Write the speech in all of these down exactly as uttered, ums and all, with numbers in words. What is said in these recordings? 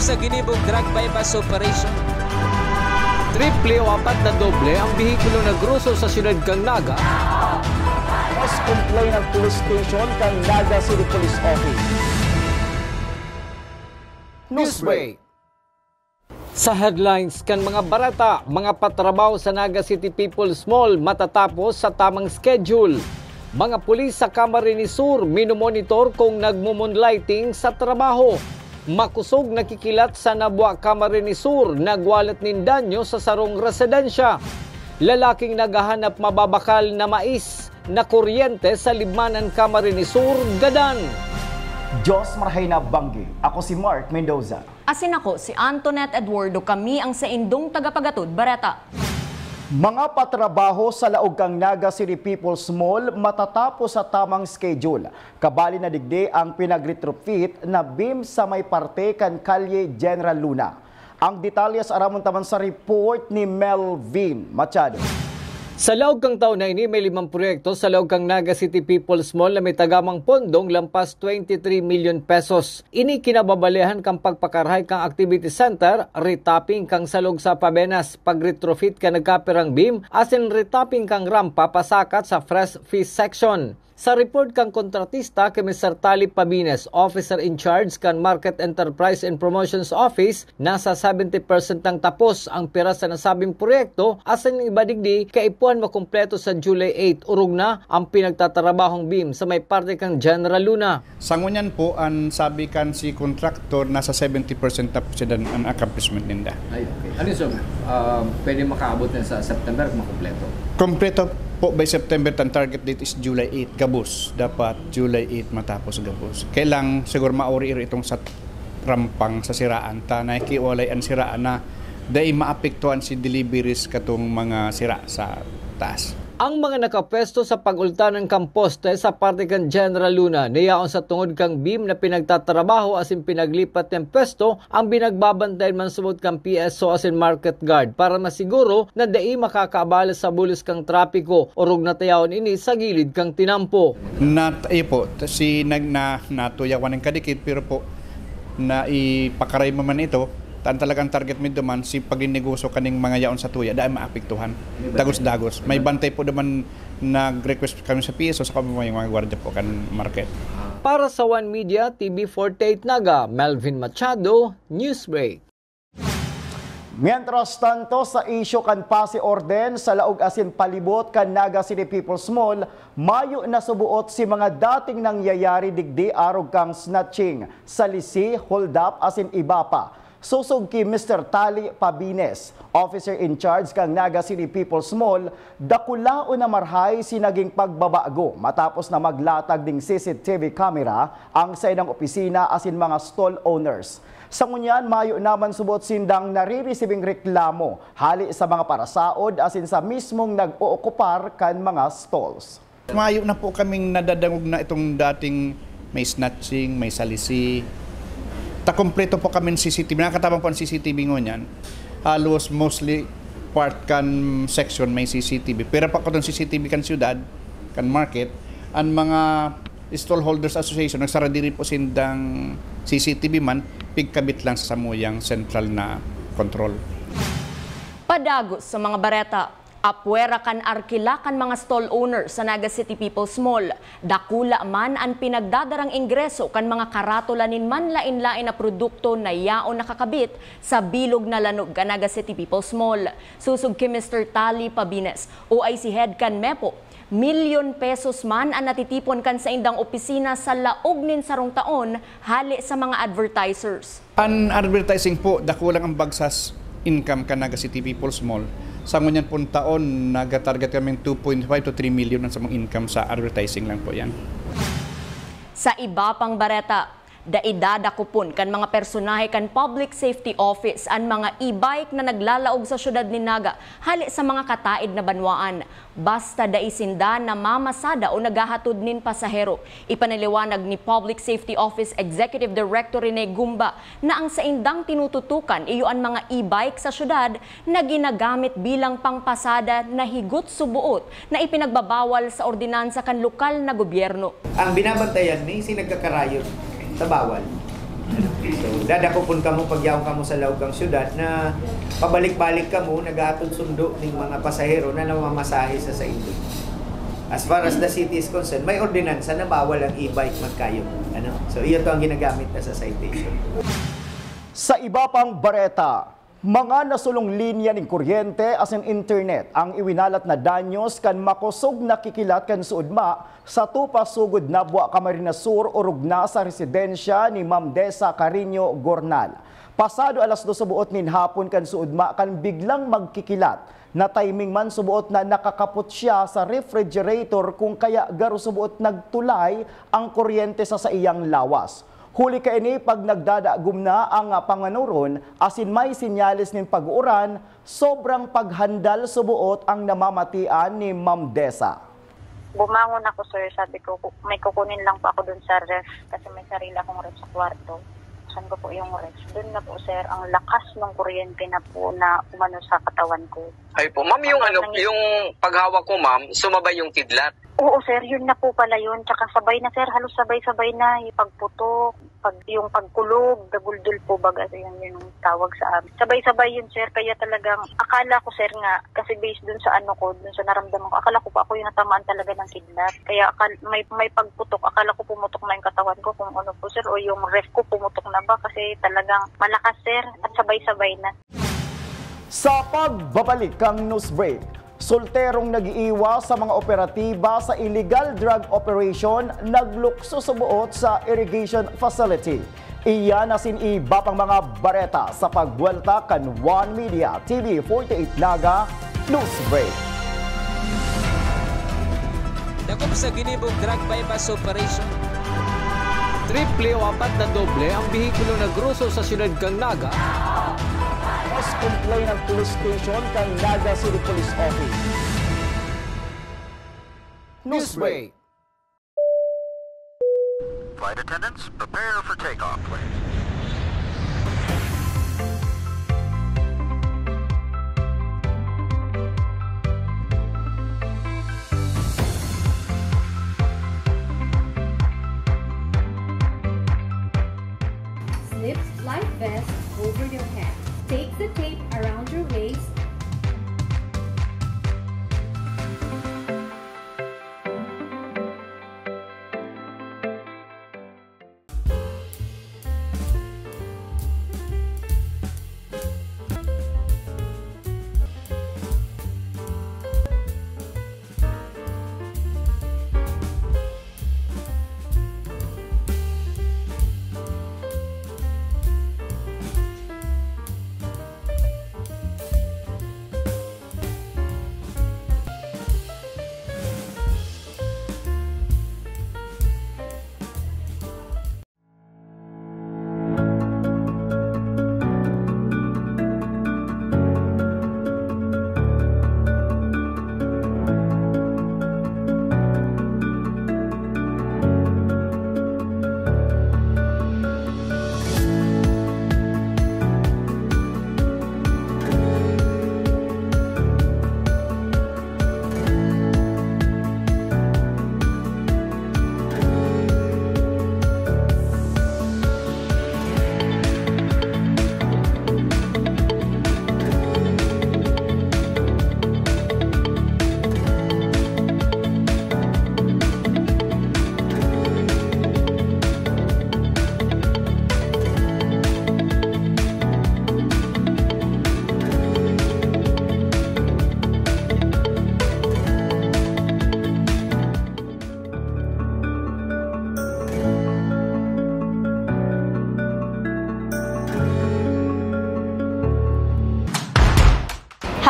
Sa ginibong drug buy-bust operation, triple o apat na doble ang behikulo na groso sa siyudad kan Naga. Mas complain ang police station kan Naga City Police Office. Newsbreak. Sa headlines kan mga bareta, mga patrabaho sa Naga City People's Mall matatapos sa tamang schedule. Mga pulis sa Camarines Sur minomonitor kung nagmo-moonlighting sa trabaho. Makosog nakikilat sa Nabua, Camarines Sur, nagwalat nin danyo sa sarong residensya. Lalaking naghahanap mababakal na mais, nakuryente sa Libmanan, Camarines Sur, gadan. Diyos marahay na banggi. Ako si Mark Mendoza. Asin ako si Antoinette Eduardo, kami ang saindong tagapagatod bareta. Mga patrabaho sa laog kan Naga City People's Mall matatapos sa tamang schedule. Kabali na digdi ang pinag-retrofit na beam sa may parte kan Kalye General Luna. Ang detalyes aramon ta man sa report ni Melvin Machado. Sa laog kan taon na ini, may limang proyekto sa laog kan Naga City People's Mall na may tagamang pondong lampas twenty-three million pesos. Ini kinababalehan kan pagpakarahay kan activity center, retopping kan salog sa pabenas, pag-retrofit kan nagkapirang beam, asin retopping kan rampa pasakat sa Fresh Fish Section. Sa report kan kontratista ki Mister Tali Pabines, Officer in Charge kan Market Enterprise and Promotions Office, nasa seventy percent nang tapos ang pira sa nasabing proyekto, asin iba digdi kaipuhan makumpleto sa July eight, orog na ang pinagtatrabahong beam sa may parte kan General Luna. Sa ngunyan po, an sabi kan si contractor, nasa seventy percent tapos siya dan an accomplishment ninda. Ay, okay. Ano yun, sir? Ah, pwede makaabot na sa September kung makumpleto? Kompleto po by September, tan target date is July eight, gabos. Dapat July eight matapos gabos. Kailang siguro mauri-iri itong sa rampang sa siraan ta, nakikiwalay an siraan na dai maapektuhan si deliveries katong mga sira sa taas. Ang mga nakapwesto sa pag-ultanan kan poste sa parte kan General Luna, nayaon sa tungod kan beam na pinagtatrabaho asin pinaglipat nin pwesto ang binagbabantayan man subot kan P S O asin market guard para masiguro na dai makakaabala sa bulos kan trapiko, orog na tayaon ini sa gilid kan tinampo. Nat-, iyo po, t-, si nag-, na-, natuyawan ng kadikit, pero po, na ipakaray mo man ito, tan talagang target mi duman si pagninegosyo kaning mga yaon sa tuya, dai maapektuhan. May bantay. Dagos-dagos. May bantay po duman, nag-request kami sa P S O, saka po may mga gwardiya po kan market. Para sa One Media, T V forty-eight Naga, Melvin Machado, Newsbreak. Mientras tanto, sa isyu kan pasi orden sa laog asin palibot kan Naga City People's Mall, mayo na suboot si mga dating nangyayari digdi arog kan snatching, salisi, hold up asin iba pa. Sosog ki Mister Tali Pabines, officer in charge kan Naga City People's Mall, dakulaon na marhay si naging pagbabago matapos na maglatag ning C C T V camera ang saindang opisina asin mga stall owners. Sa ngunyan, mayo na man subot sindang naririsibing reklamo hale sa mga parasaod asin sa mismong nag-ookupar kan mga stalls. Mayo na po kaming nadadangog na itong dating may snatching, may salisi. Ta kompleto po kami ng C C T V. Nakakatabang po ang C C T V ngunyan. Halos mostly part kan section may C C T V. Pero pa ko itong C C T V kan siyudad, kan market, ang mga Stallholders Association, nagsara diri po sindang C C T V man, pigkabit lang sa samuyang sentral na kontrol. Padagos sa mga bareta. Apwera kan arkila kan mga stall owner sa Naga City People's Mall, dakula man an pinagdadarang ingreso kan mga karatula nin manlaen-laen na produkto na yaon nakakabit sa bilog na lanog kan Naga City People's Mall. Sosog ki Mister Tali Pabines, O I C head kan mepo, milyon pesos man an natitipon kan saindang opisina sa laog nin sarong taon hale sa mga advertisers. An advertising po, dakulang ang bagsas income kan Naga City People's Mall. Sa ngunyan pong taon, nagatarget kaming two point five to three million ang samong income sa advertising lang po yan. Sa iba pang bareta, dai dadakopon kan mga personahe kan Public Safety Office an mga e-bike na naglalaog sa siyudad nin Naga hale sa mga kataed na banwaan. Basta dai sinda namamasada o naghahatod nin pasahero. Ipinaliwanag ni Public Safety Office Executive Director Rene Gumba na ang saindang tinututukan iyo an mga e-bike sa syudad na ginagamit bilang pangpasada na higot suboot na ipinagbabawal sa ordinansa kan lokal na gobyerno. Ang binabantayan ni si nagkakarayon sa bawal. So, dadakopon kamo pag yaon kamo sa laog kan syudad na pabalik-balik kamo, nag-aatod sundo ning mga pasahero na namamasahe sa saindo. As far as the city is concerned, may ordinansa na bawal ang e-bike magkayo. Ano? So, iyo to ang ginagamit na sa citation. Sa iba pang bareta, mga nasulong linya nin kuryente asin internet ang iwinalat na danyos kan makosog na kikilat kan suudma sa Tupa Sugod, Nabua, Camarines Sur, orog na sa residensya ni Ma'am Desa Carino Gornal. Pasado alas dos suboot nin hapon kan suudma kan biglang magkikilat na timing man suboot na nakakapot siya sa refrigerator kung kaya garo suboot nagtulay ang kuryente sa saiyang lawas. Huli kaini, pag nagdadagom na ang panganoron asin may sinyales nin pag-uuran, sobrang paghandal suboot ang namamatian ni Ma'am Desa. Bumangon ako, sir. Sabi ko, "Ku- may kukunin lang po ako dun sa ref kasi may sarili akong ref sa kwarto." Saan ko po yung ref? Doon na po, sir, ang lakas ng kuryente na po na umano sa katawan ko. Ay po, ma'am, yung ano, yung paghawak ko, ma'am, sumabay yung kidlat. Oo, sir, yun na po pala yun. Tsaka sabay na, sir, halos sabay-sabay na yung pagputok, pag, yung pagkulog, daguldol po baga, yun, yun yung tawag sa amin. Sabay-sabay yun, sir, kaya talagang akala ko, sir, nga, kasi based dun sa ano ko, dun sa naramdaman ko, akala ko po ako yung natamaan talaga ng kidlat. Kaya akal, may, may pagputok, akala ko pumutok na yung katawan ko, kung ano po, sir, o yung ref ko pumutok na ba, kasi talagang malakas, sir, at sabay-sabay na. Sa pagbabalik kan news break, solterong nag-iiwas sa mga operatiba sa illegal drug operation naglukso suboot sa irrigation facility. Iyan asin iba pang mga bareta sa pagbuwelta kan One Media T V forty-eight Naga News Break. Dakop sa ginibong drug buy-bust operation. Triple o apat na doble ang behikulo na groso sa siyudad kan Naga. Mas complain ang police station kan Naga City Police Office. Newsbreak. Flight attendants, prepare for takeoff, please. Slip life vest over your head. Take the tape around your waist.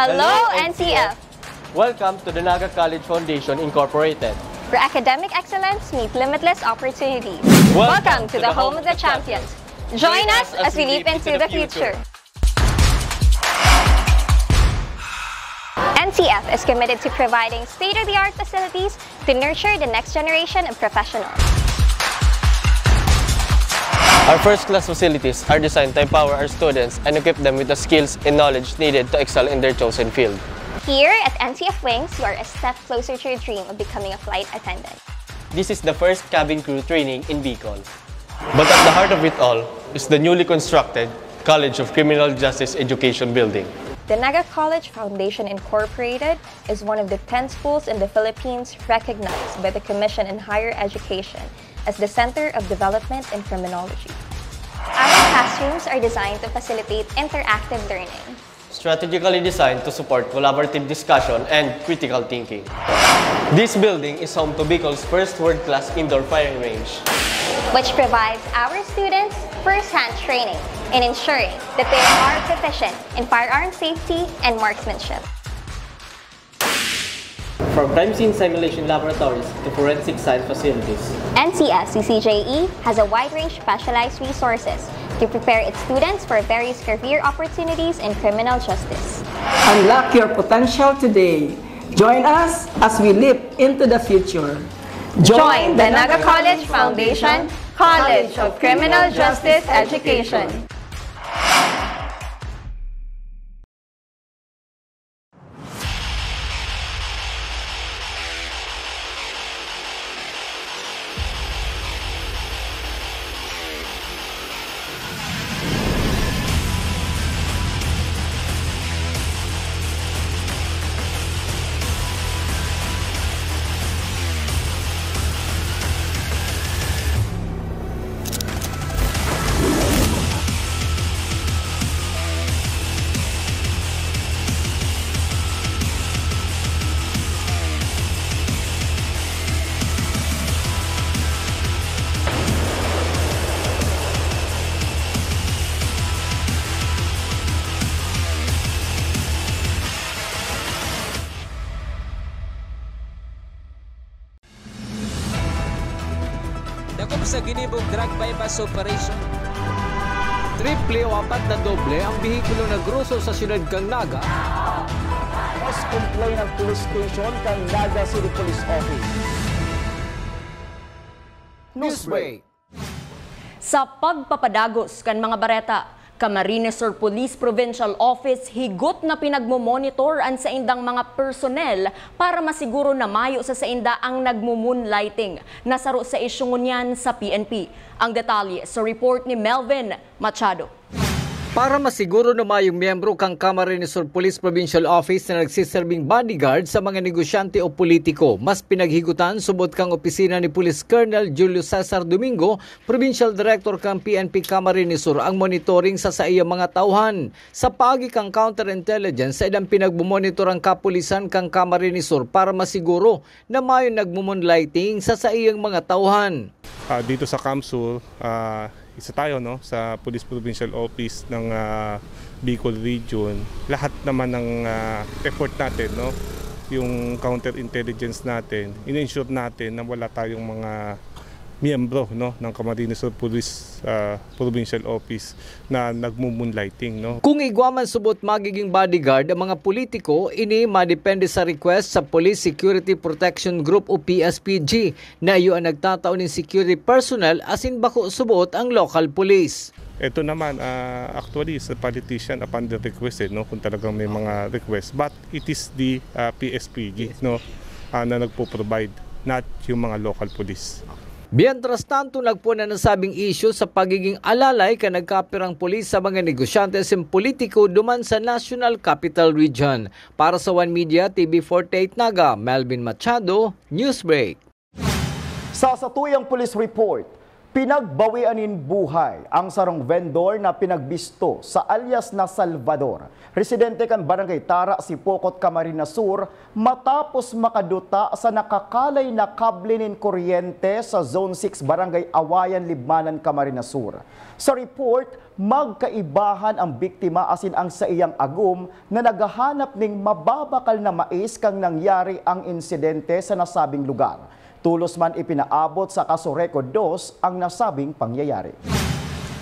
Hello, N C F! Welcome to the Naga College Foundation Incorporated, where academic excellence meets limitless opportunities. Welcome to the home of the champions. Join us as we leap into the future. N C F is committed to providing state-of-the-art facilities to nurture the next generation of professionals. Our first-class facilities are designed to empower our students and equip them with the skills and knowledge needed to excel in their chosen field. Here at N C F Wings, you are a step closer to your dream of becoming a flight attendant. This is the first cabin crew training in Bicol. But at the heart of it all is the newly constructed College of Criminal Justice Education Building. The Naga College Foundation Incorporated is one of the ten schools in the Philippines recognized by the Commission on Higher Education as the Center of Development in Criminology. Our classrooms are designed to facilitate interactive learning, strategically designed to support collaborative discussion and critical thinking. This building is home to Bicol's first world-class indoor firing range, which provides our students first-hand training in ensuring that they are proficient in firearm safety and marksmanship. From crime scene simulation laboratories to forensic science facilities, N C S C C J E has a wide range of specialized resources to prepare its students for various career opportunities in criminal justice. Unlock your potential today. Join us as we leap into the future. Join the Naga College Foundation College of Criminal Justice Education. Dakop sa ginibong drug buy-bust operation. Triple o apat na doble ang behikulo na groso sa siyudad kan Naga. Mas complain ang police station kan Naga City Police Office. Newsbreak. Sa pagpapadagos kan mga bareta, Camarines Sur Police Provincial Office higot na pinagmo-monitor an saindang mga personnel para masiguro na mayo sa sainda ang nagmo-moonlighting. Nasaro sa isyu ngunyan sa P N P. Ang detalye sa report ni Melvin Machado. Para masiguro na mayong miyembro kan Camarines Sur Police Provincial Office na nagsiserbing bodyguard sa mga negosyante o politiko, mas pinaghigutan subot kan opisina ni Police Colonel Julio Cesar Domingo, Provincial Director kan P N P Camarines Sur, ang monitoring sa saiyang mga tauhan. Sa paagi kan counterintelligence, saindang pinagmomonitor ang kapulisan kan Camarines Sur para masiguro na mayong nagmo-moonlighting sa saiyang mga tauhan. Ah, dito sa CamSur, ah, isa tayo, no, sa Police Provincial Office ng, ah, Bicol Region. Lahat naman ng, ah, effort natin, no, yung counterintelligence natin, in-ensure natin na wala tayong mga miyembro, no, ng Camarines Sur Police, ah, Provincial Office na nagmo-moonlighting, no? Kung igwa man subot magiging bodyguard ang mga politiko, ini madepende sa request sa Police Security Protection Group o P S P G, na iyo ang nagtatao nin security personnel asin bako subot ang local police. Ito naman, ah, actually, sa politician, upon the request, eh, no, kung talagang may mga request. But it is the, ah, P S P G, no, ah, na nagpo-provide, not yung mga local police. Mientras tanto, nagpoon an nasabing isyu sa pagiging alalay kan nagkapirang pulis sa mga negosyante asin politiko duman sa National Capital Region. Para sa One Media, T V forty-eight Naga, Melvin Machado, Newsbreak. Sa satuyang police report, pinagbawian nin buhay ang sarong vendor na pinagbisto sa alias na Salvador. Residente kan Barangay Tara, Sipocot, Camarines Sur, matapos makaduta sa nakakalay na kable nin kuryente sa Zone six, Barangay Awayan, Libmanan, Camarines Sur. Sa report, magkaibahan ang biktima asin ang saiyang agom na naghahanap ning mababakal na mais kan nangyari ang insidente sa nasabing lugar. Tolos man ipinaabot sa Casureco dos ang nasabing pangyayari.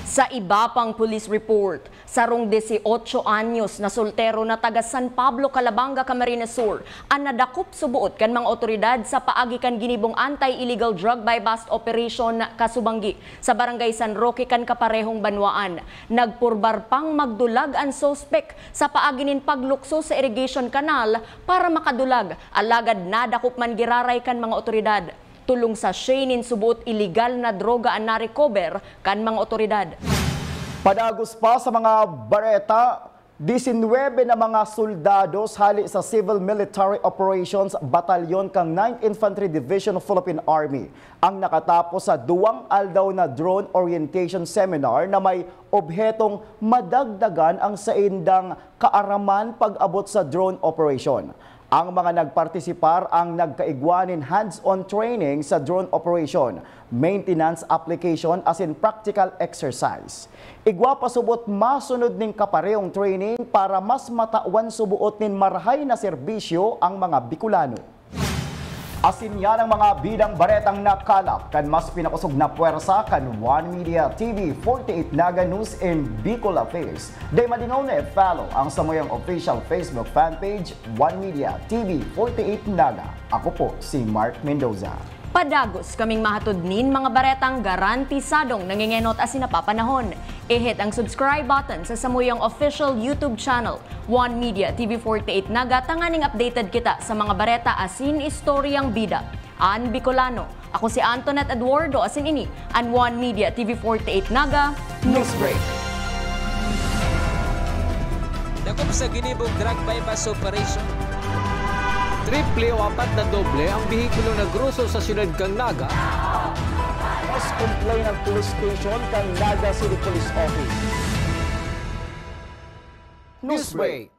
Sa iba pang police report, sarong dieciocho anyos na soltero na taga San Pablo, Calabanga, Camarines Sur, an nadakop subot kan mga otoridad sa paagi kan ginibong anti-illegal drug buy-bust operation kasubanggi sa Barangay San Roque kan kaparehong banwaan. Nagpurbar pang magdulag an suspek sa paagi nin paglukso sa irrigation canal para makadulag, alagad nadakop man giraray kan mga otoridad. Tolong sachet nin suboot iligal na droga an na-recover kan mga otoridad. Padagos pa sa mga bareta, disinwebe na mga soldados hali sa Civil Military Operations Batalyon kan Ninth Infantry Division of Philippine Army ang nakatapos sa duwang aldaw na drone orientation seminar na may obhetong madagdagan ang saindang kaaraman pag-abot sa drone operation. Ang mga nagpartisipar ang nagkaigwa nin hands-on training sa drone operation, maintenance application asin practical exercise. Igwa pa subot masunod nin kaparehong training para mas matawan suboot nin marahay na serbisyo ang mga Bicolano. Asin yan ang mga bidang baretang nakalap kan mas pinakosog na pwersa kan One Media T V forty-eight Naga News and Bicol Affairs. Dai malingaw na i-follow ang samuyang official Facebook fan page, One Media T V forty-eight Naga. Ako po si Mark Mendoza. Padagos kaming mahatod nin mga baretang garantisadong nangengenot asin napapanahon. I-hit ang subscribe button sa samuyang official YouTube channel, One Media T V forty-eight Naga, tanganing updated kita sa mga bareta asin istoryang bida. An Bicolano. Ako si Antoinette Eduardo, asin ini an One Media T V forty-eight Naga News Break. Dakop sa ginibong drug buy-bust operation. Triple o apat na doble ang behikulo na groso sa siyudad kan Naga. Mas complain ang police station kan Naga City Police Office. Newsbreak.